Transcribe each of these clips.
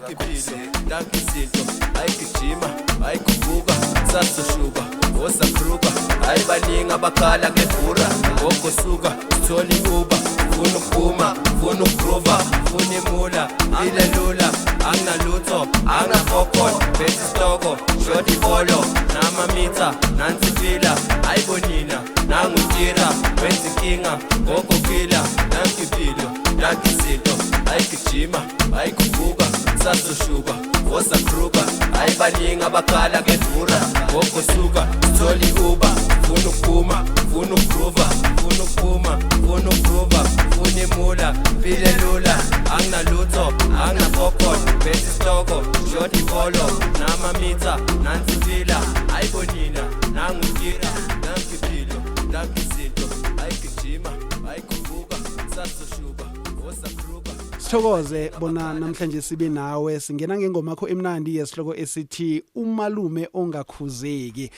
Nanki impilo, nanki izinto, ayigijima, ayikhuphuka, sasoshuka, osakruka, hayi baningi abakhala ngevura, gogo suka, sithole i-Uber, funa ukuphuma, funa ukugrova, funa imula, ile lula, anginalutho, anginafokol, phethe isitoko, short ibolo, namamitha, nansi fila, ayibonina, nangutira, wenza inkinga, gogo phila, nanki impilo, nanki izinto, ayigijima, ayikhuphuka, sasoshuka, osakruka, hayi baningi abakhala ngevura, gogo suka, sithole i-Uber, funa ukuphuma, funa ukugrova, funa ukuphuma, funa ukugrova, funa imula, mpilo elula, anginalutho, anginafokol, phethe isitoko, short ibolo, namamitha, nansi fila, ayibonina, nangutira, nanki impilo, nanki izinto, ayigijima, ayikhuphuka, sasoshuka, osakruka. Sithokoze bona namhlanje sibe nawe, singena ngengoma yakho emnandi yesihloko esithi Umalume Ongakhuzeki.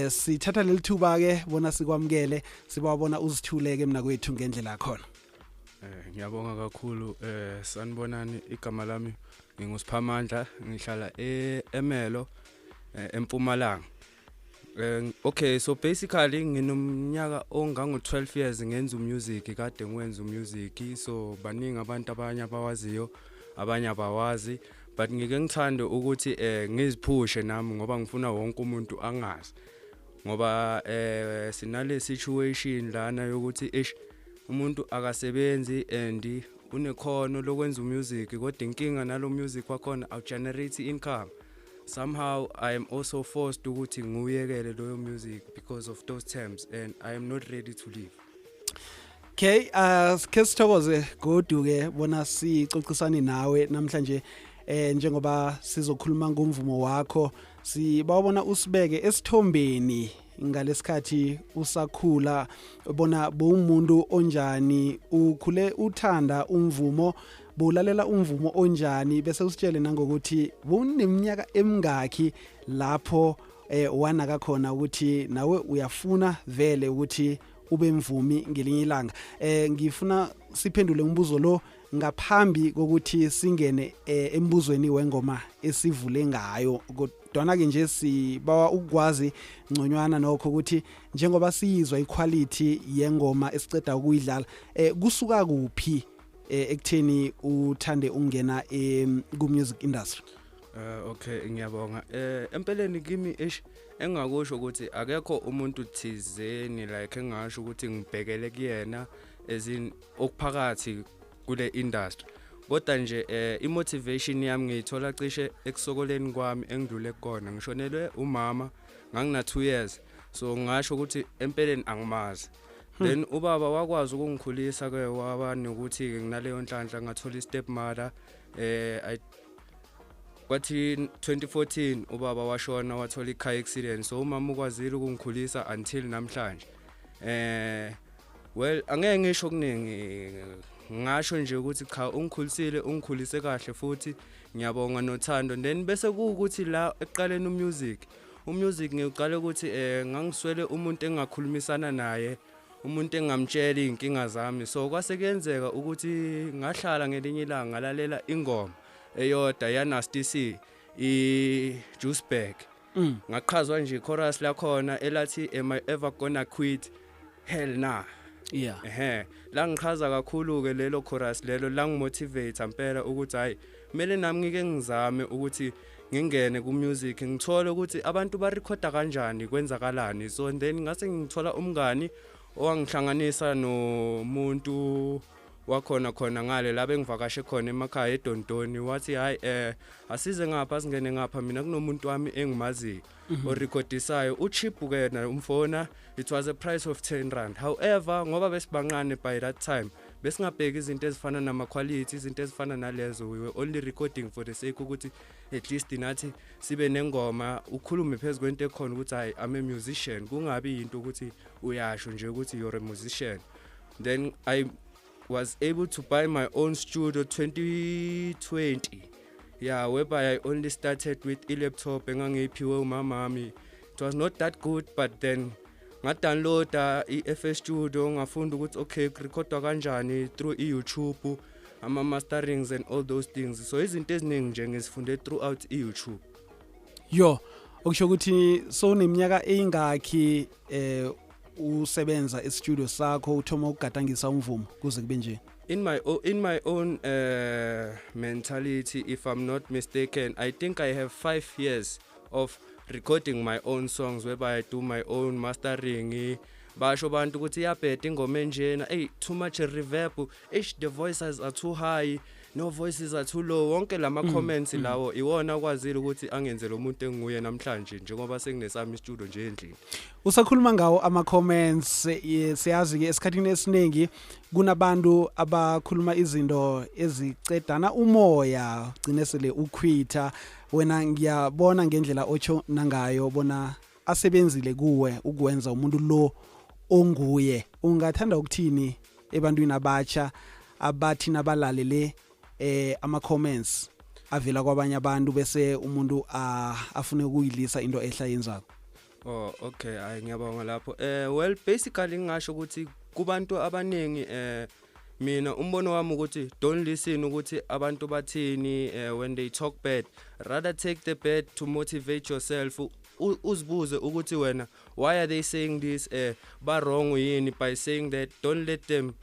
Sithatha leli thuba ke bona sikwamukele, sibawabona uzithuleke mina kwethu ngendlela yakhona. Ngiyabonga kakhulu. Sanibonani, igama lami nginguSiphamandla, ngihlala eEmelo, eMpumalanga. Okay, so basically nginomnyaka ongango 12 years ngenza umusic, kade ngiwenza umusic, so baningi abantu, abanye abawaziyo, abanye abawazi, but ngike ngithande ukuthi ngiziphushe nami ngoba ngifuna wonke umuntu angazi, ngoba sinale situation lana yokuthi ish umuntu akasebenzi and unekhono lokwenza umusic, kodwa inkinga nalo music wakhona awu-generate income. Somehow I am also forced ukuthi ngiyekele loyo music because of those terms, and I am not ready to leave. Okay, ke sithokoze godu ke bona sicocisane nawe namhlanje, njengoba sizokhuluma ngomvumo wakho. Sibawubona usibeke esithombeni ngalesikhathi usakhula, bona bowumuntu onjani, ukhule uthanda umvumo, bowulalela umvumo onjani, bese usitshele nangokuthi bowuneminyaka emingakhi lapho wanaka khona ukuthi nawe uyafuna vele ukuthi ube mvumi ngelinye ilanga. Ngifuna siphendule umbuzo lo ngaphambi kokuthi singene embuzweni wengoma esivule ngayo, kodwana ke nje sibawa ukwazi ngconywana nokho ukuthi njengoba siyizwa iquality yengoma esiceda ukuyidlala, kusuka kuphi ekutheni uthande ungena ku music industry? Okay, ngiyabonga. Empeleni kimi ish engakusho ukuthi akekho umuntu thizeni like engasho ukuthi ngibhekele kuyena as in okuphakathi kule industry, kodwa nje imotivation yami ngiyithola cishe ekusokoleni kwami engidlule kukona. Ngishonelwe umama ngangina 2 years, so ngisho ukuthi empeleni angimazi. Then ubaba wakwazi ukungikhulisa ke, waba nokuthi ke nginaleyo nhlanhla ngathola i-step mother. I kwathi 2014 ubaba washona, wathola i-car accident, so umama ukwazile ukungikhulisa until namhlanje. Well, angeke ngisho kuningi, ngasho nje ukuthi cha, ungikhulisile, ungikhulise kahle futhi ngiyabonga nothando. Then bese kuwukuthi la ekuqaleni umusic ngiqale ukuthi ngangiswele umuntu engakhulumisana naye, umuntu engamtshela izinkinga zami. So kwase kuyenzeka ukuthi ngahlala ngelinye ilanga ngalalela ingoma eyodwa ya Nasty C, i Juice Bag. Ngaqhazwa nje chorus lakhona elathi, "Am I ever gonna quit? Hell nah." Ehhe, la ngichaza kakhulu ke lelo chorus lelo, la ngimotivate impela ukuthi hayi, kumele nami ngike ngizame ukuthi ngingene ku music, ngithole ukuthi abantu ba recorda kanjani, kwenzakalani. So and then ngase ngithola umngani owangihlanganisa nomuntu wakhona khona ngale la bengivakashe khona emakhaya eDontoni, wathi hayi, asize ngapha, singene ngapha, mina kunomuntu wami engimaziyo orecord'isayo, ucheap ke na umfona. It was a price of R10. However, ngoba besibancane by that time, besingabheki izinto ezifana nama quality, izinto ezifana nalezo. We were only recording for the sake ukuthi at least nathi sibe nengoma, ukhulume phezulu kwento ekhona ukuthi hayi, I'm a musician, kungabi into ukuthi uyasho nje ukuthi you're a musician. Then I was able to buy my own studio 2020, yeah, whereby I only started with i-laptop engangiyiphiwe umamami. It was not that good, but then ngadownloada i-FL Studio, ngafunda ukuthi okay, kurekhodwa kanjani through i-YouTube. Ama masterings and all those things. So izinto eziningi nje ngizifunde throughout iYouTube. Yo, okusho ukuthi sowuneminyaka eyingakhi usebenza e-studio sakho, uthoma ukugadangisa umvumo kuze kube nje? In my own mentality, if I'm not mistaken, I think I have 5 years of recording my own songs, whereby I do my own mastering. Basho abantu ukuthi iyabheda ingoma enjena, hey, too much reverb, eish, the voices are too high, no, voices are too low. Wonke lama comments lawo iwona akwazile ukuthi angenze lo muntu enguye namhlanje, njengoba senginesami studio nje endlini. Usakhuluma ngawo ama comments, siyazi ke esikhathini esiningi kunabantu abakhuluma izinto ezicedana umoya, gcine sele uquita. Wena ngiyabona ngendlela otsho nangayo bona asebenzile kuwe ukwenza umuntu lo onguye. Ungathanda ukuthini ebantwini abatsha abathi nabalalele ama comments avela kwabanye abantu, bese umuntu afune ukuyilisa into ehla yenzako? Oh, okay, hayi, ngiyabonga lapho. Well, basically ngingasho ukuthi kubantu abaningi, mina umbono wami ukuthi don't listen ukuthi abantu bathini when they talk bad. Rather take the bad to motivate yourself. Uzibuze ukuthi wena, why are they saying this? Ba wrong yini by saying that? Don't let them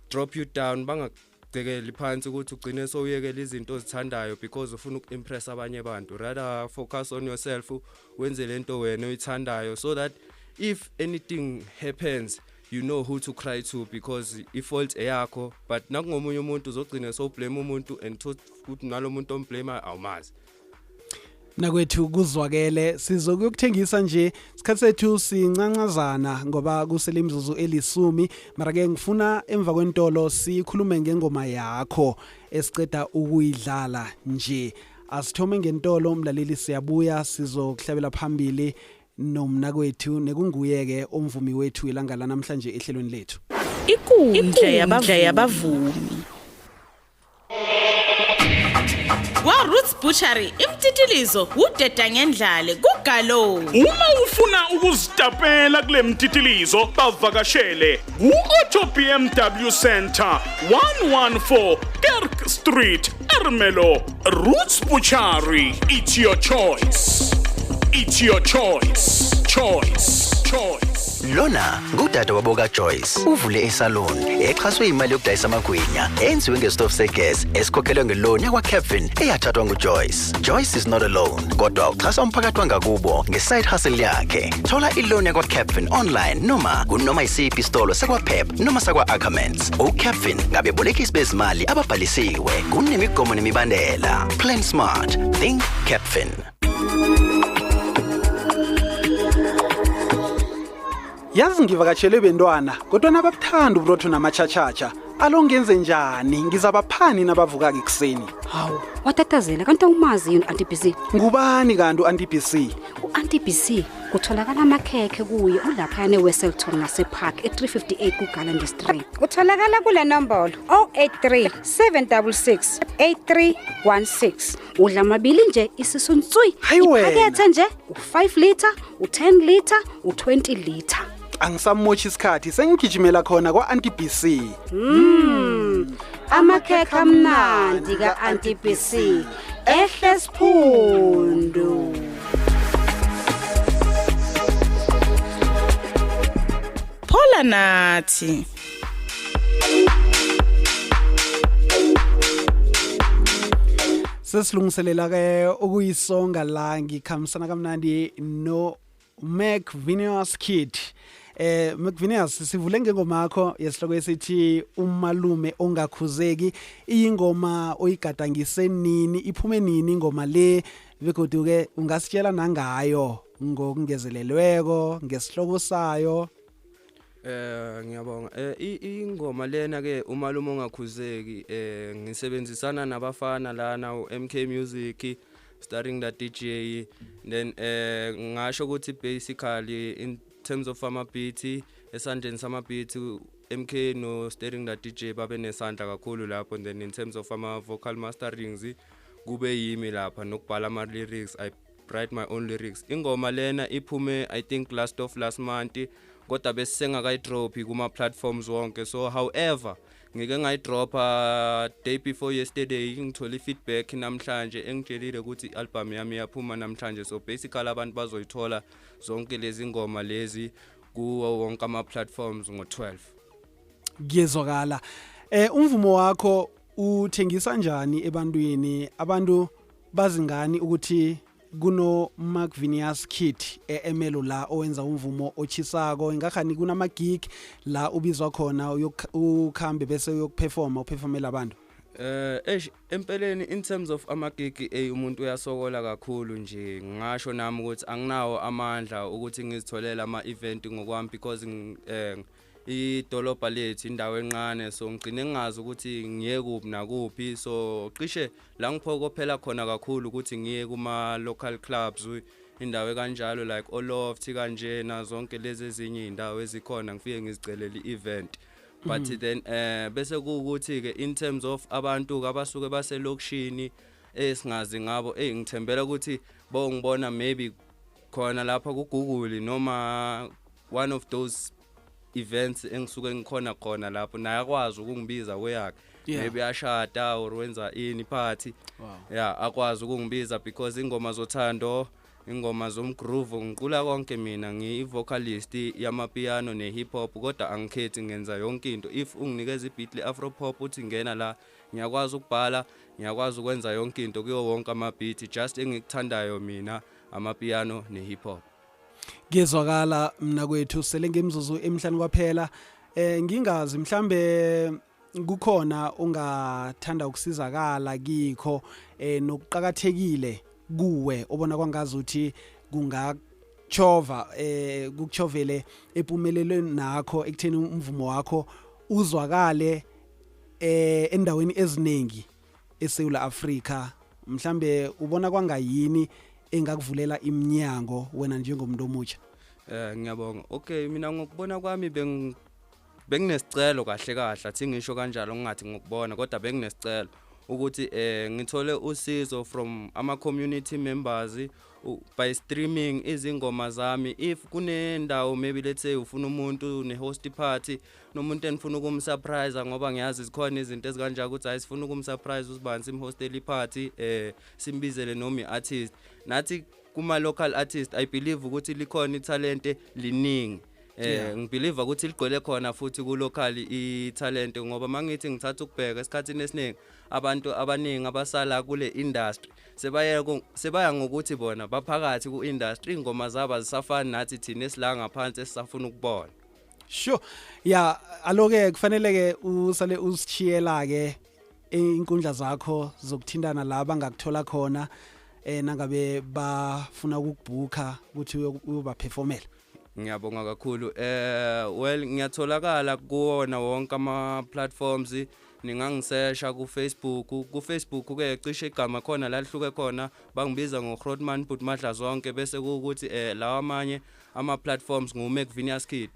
drop you down, bangakubhekeli phansi ukuthi ugcine sowuyekela izinto ozithandayo because ufuna ukuimpress abanye abantu. Rather focus on yourself, wenze lento wena oyithandayo, so that if anything happens, you know who to cry to, because ifault eyakho. But nakungomunye umuntu, uzogcina sowublame umuntu and ukuthi nalo muntu omblame awumazi. Nakwethu, kuzwakele. Sizokuyokuthengisa nje, isikhathi sethu sincancazana ngoba kusele imizuzu elisumi, mara ke ngifuna emva kwentolo sikhulume ngengoma yakho esiceda ukuyidlala nje. Asithome ngentolo, mlaleli, siyabuya sizokuhlabela phambili nomnakwethu nekunguye-ke umvumi wethu ilanga lanamhlanje ehlelweni lethu. Ikundla yabavumi. Kwa-Roots Butchery, imtitilizo udeda ngendlale kugalo. Uma ufuna ukuzitapela kule mtitilizo, bavakashele ku-Auto BMW Center, 114 Kerk Street, Ermelo. Roots Butchery, it's your choice. It's your choice. Choice. Choice. Lona ngudade wabo kaJoyce, uvule isalon exhaswe imali yokudayisa amagwinya enziwe ngesitofu segas esikhokhelwe ngeloan yakwaCapfin eyathathwa nguJoyce. Joyce is not alone, kodwa uxhasa umphakathi wangakubo nge-side hustle yakhe. Thola iloan yakwaCapfin online noma kunoma isiphi isitolo sakwaPep noma sakwa-Ackermans. UCapfin ngabebolekisi bezimali ababhalisiwe, kunemigomo nemibandela. Plan smart, think Capfin. Yazi ngivakatshele bentwana, kodwa nababuthanda uburotho namatshatshatsha. Alo, ngenze njani? Ngizabaphani nabavuka-ke ekuseni? Hawu, watatazela, kanti awumazi yini u-Auntie BC? Ngubani kanti u-Auntie BC? U-Auntie BC kutholakala amakhekhe kuye, ulaphayana eWesselton ngasepark e-358 kuGalland Street. Utholakala kule nombolo 083 766 8316. Udla amabili nje, isisu nswi. Hayi wena. Iphakethe nje u-5 litre, u-10 litre, u-20 litre. Angisamotshi isikhathi, sengigijimela khona kwa-Auntie BC. Amakhekhe amnandi ka-Auntie BC, ehle siphundu. Phola nathi. Sesilungiselela ke ukuyisonga la, ngikhambisana kamnandi no Mac Vinius Kid. Mac Vinius, sivule ngengoma yakho yesihloko esithi Umalume Ongakhuzeki. Iyingoma oyigadangise nini? Iphume nini ingoma le, begodu ke ungasitshela nangayo ngokungezelelweko ngesihloko sayo? Ngiyabonga. Ingoma lena ke, Umalume Ongakhuzeki, ngisebenzisana nabafana lana, uMK Music, starring the DJ. Then ngasho ukuthi basically in terms of ama beat, esandleni sama beat MK no starring the DJ babe nesandla kakhulu lapho. Then in terms of ama vocal masterings, kube yimi lapha nokubhala ama lyrics. I write my own lyrics. Ingoma lena iphume, I think, last of last month, kodwa bese sengakayidrop kuma platforms wonke. So however, Ngike ngayidropa day before yesterday, ngithole feedback namhlanje engitshelile ukuthi i-album yami iyaphuma namhlanje. So basically abantu bazoyithola zonke lezi ngoma lezi kuwo wonke ama platforms ngo12. Kuyezwakala. Umvumo wakho uthengisa njani ebantwini? Abantu bazingani ukuthi kuno McVinius Kid eMelo la owenza umvumo ochisako? Ingakhani kunama gig la ubizwa khona ukhambe bese uyokuperforma, uperformela abantu? Eish, empeleni in terms of amagigi, umuntu uyasokola kakhulu nje. Ngisho nami ukuthi anginawo amandla ukuthi ngizitholele ama event ngokwami because idolobha lethu indawo encane, so ngigcine ngingazi ukuthi ngiye kuphi nakuphi. So cishe la ngiphokophela khona kakhulu ukuthi ngiye kuma local clubs, indawo kanjalo like Oloft kanjena, zonke lezi ezinye indawo ezikhona, ngifike ngizicelele i-event. But then bese kuwukuthi ke in terms of abantu abasuke baselokishini esingazi ngabo, ngithembela ukuthi bongibona maybe khona lapha ku Google noma one of those events engisuke ngikhona khona lapho, naye akwazi ukungibiza kweyakhe. Maybe ashada or wenza ini party. Yeah, akwazi ukungibiza because ingoma zothando, ingoma zomgroove, ngiqula konke mina. Ngiyi-vocalist yamapiano ne-hip hop, kodwa angikhethi, ngenza yonke into. If unginikeza ibeat le-afro pop, uthi ngena la, ngiyakwazi ukubhala, ngiyakwazi ukwenza yonke into kuyo wonke ama-beat. Just engikuthandayo mina amapiano ne-hip hop. Kuyezwakala mina kwethu. Sele ngemzuzu emihlanu kwaphela. Ngingazi mhlambe kukhona ungathanda ukusizakala kikho nokuqhakathekile kuwe, obona kwangazi ukuthi kungachova kukuchovele empumelelweni nakho ekutheni umvumo wakho uzwakale endaweni eziningi eSouth Africa. Mhlambe ubona kwangayini engakuvulela iminyango wena njengomuntu omutsha? Ngiyabonga. Okay, mina ngokubona kwami benginesicelo kahle kahle, athi ngisho kanjalo, ngingathi ngokubona, kodwa benginesicelo ukuthi ngithole usizo from ama community members by streaming izingoma zami. If kunendawo, maybe let's say ufuna umuntu ne host party nomuntu enifuna ukumsurprise, ngoba ngiyazi zikhona izinto ezikanjalo, ukuthi hayi, sifuna ukumsurprise usibani, simhostele party, simbizele noma iartist. Nathi kuma local artist, I believe ukuthi likhona italent liningi. Ngibelieve ukuthi ligcwele khona futhi ku local italent, ngoba mangithi ngithatha ukubheka esikhathini esiningi, abantu abaningi abasala kule industry sebaya ngokuthi bona baphakathi ku industry, ingoma zabo azisafani nathi thina esila ngaphansi esisafuna ukubona. Sure, ya, aloke kufanele ke usale usishiyela ke inkundla zakho zokuthintana la bangakuthola khona nangabe bafuna ukukubhuka ukuthi uyobaperformela. Ngiyabonga kakhulu. Well, ngiyatholakala kuwona wonke ama platforms. Ningangisesha ku Facebook. Ku Facebook ke cishe igama khona la lihluke khona, bangibiza ngo Grootman But Madla zonke, bese kuwukuthi lawa amanye ama platforms ngu McVinius Kid.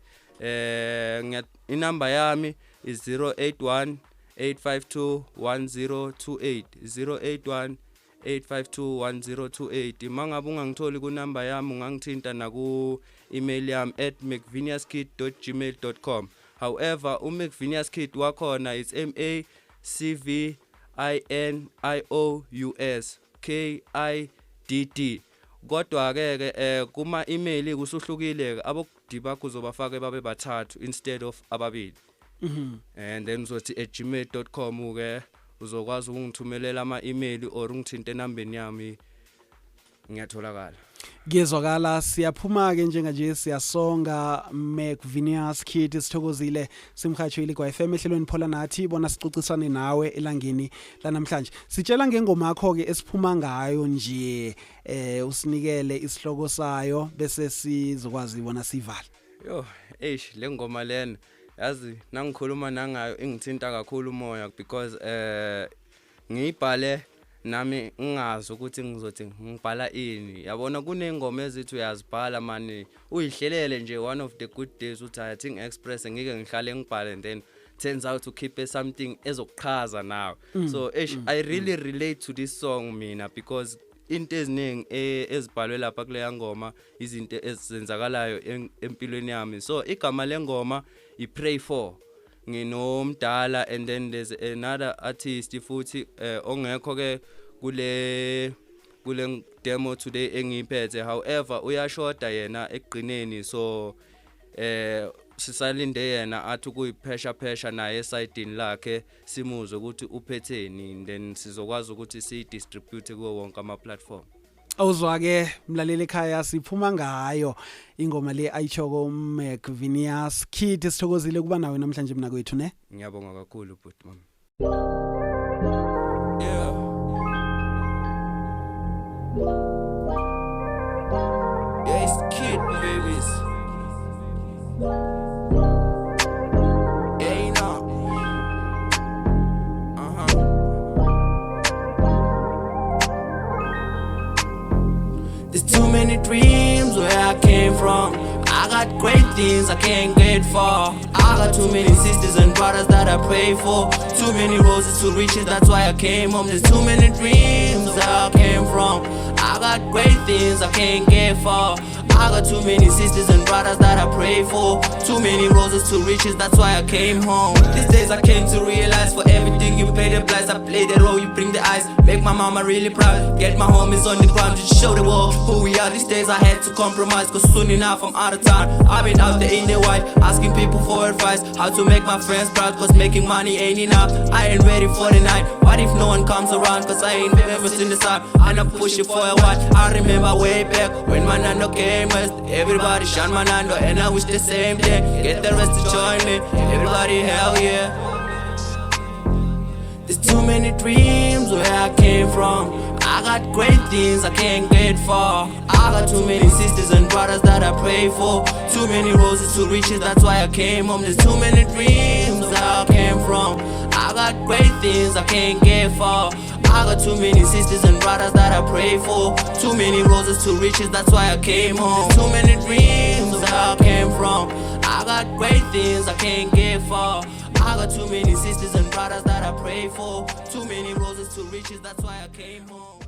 Inamba yami is 081 852 1028, 081 852 1028. Mangabe ungangitholi kunamba yami, ungangithinta naku email yami at mcviniuskid.gmail.com. However, uMcVinius Kid wakhona is M A C V I N I O U S K I D D. Kodwa ke kuma email kusuhlukile ke, abokudi bakho uzobafaka babe bathathu instead of ababili. And then uzothi @gmail.com ke, uzokwazi ukungithumelela ama email or ungithinte enambeni yami, ngiyatholakala. Kuyezwakala. Siyaphuma ke njenganje, siyasonga. McVinius Kid, sithokozile simhatsho iLigwa FM ehlelweni Phola Nathi bona sicocisane nawe elangeni lanamhlanje. Sitshela ngengoma yakho ke esiphuma ngayo nje, usinikele isihloko sayo bese sizokwazi bona sivale. Yo, eish, le ngoma lena, yazi nangikhuluma nangayo ingithinta kakhulu umoya because ngiyibhale nami ngingazi ukuthi ngizothi ngibhala ini. Yabona, kunengoma ezithi uyazibhala mani, uyihlelele nje one of the good days, uthi I think express ngike ngihlale ngibhale, and then turns out to keep something ezokuchaza nawe. So eish, I really relate to this song mina because into eziningi ezibhalwe lapha kuleya ngoma izinto ezenzakalayo empilweni yami. So igama lengoma i Pray For. Nginomdala, and then there's another artist futhi ongekho ke kule demo today engiyiphethe. However, uyashoda yena ekugcineni, so sisalinde yena athi kuyiphesha phesha naye esayidini lakhe, simuzwe ukuthi uphetheni, then sizokwazi ukuthi siyi-distribute kuwo wonke ama-platform. Awuzwa ke, mlaleli ekhaya, siphuma ngayo ingoma le ayichoko Mac Vinias Kid. Sithokozile kuba nawe namhlanje, mina kwethu, ne. Ngiyabonga kakhulu, bhuti mama. Yeah. Yeah, it's Kid babies. Yeah, you know. Uh-huh. There's too many dreams where I came from. I got great things I can't get far. I got too many sisters and brothers that I pray for. Too many roses to riches, that's why I came home. There's too many dreams where I came from. I got great things I can't get far. I got too many sisters and brothers that I pray for. Too many roses to riches, that's why I came home. These days I came to realize for everything you pay the price. I play the role, you bring the ice. Make my mama really proud. Get my homies on the ground to show the world who we are. These days I had to compromise, 'cause soon enough I'm out of town. I've been out there in the wild, asking people for advice. How to make my friends proud, 'cause making money ain't enough. I ain't ready for the night. What if no one comes around? 'Cause I ain't never seen the sun. And I'm pushing for a while. I remember way back when my nando came west. Everybody shine my nando, and I wish the same thing. Get the rest to join me. Everybody, hell yeah. There's too many dreams where I came from. I got great things I can't get far. I got too many sisters and brothers that I pray for. Too many roses to riches, that's why I came home. There's too many dreams where I came from. I got great things I can't get far. I got too many sisters and brothers that I pray for. Too many roses to riches, that's why I came home. There's too many dreams where I came from. I got great things I can't get far. I got too many sisters and brothers that I pray for. Too many roses to riches, that's why I came home.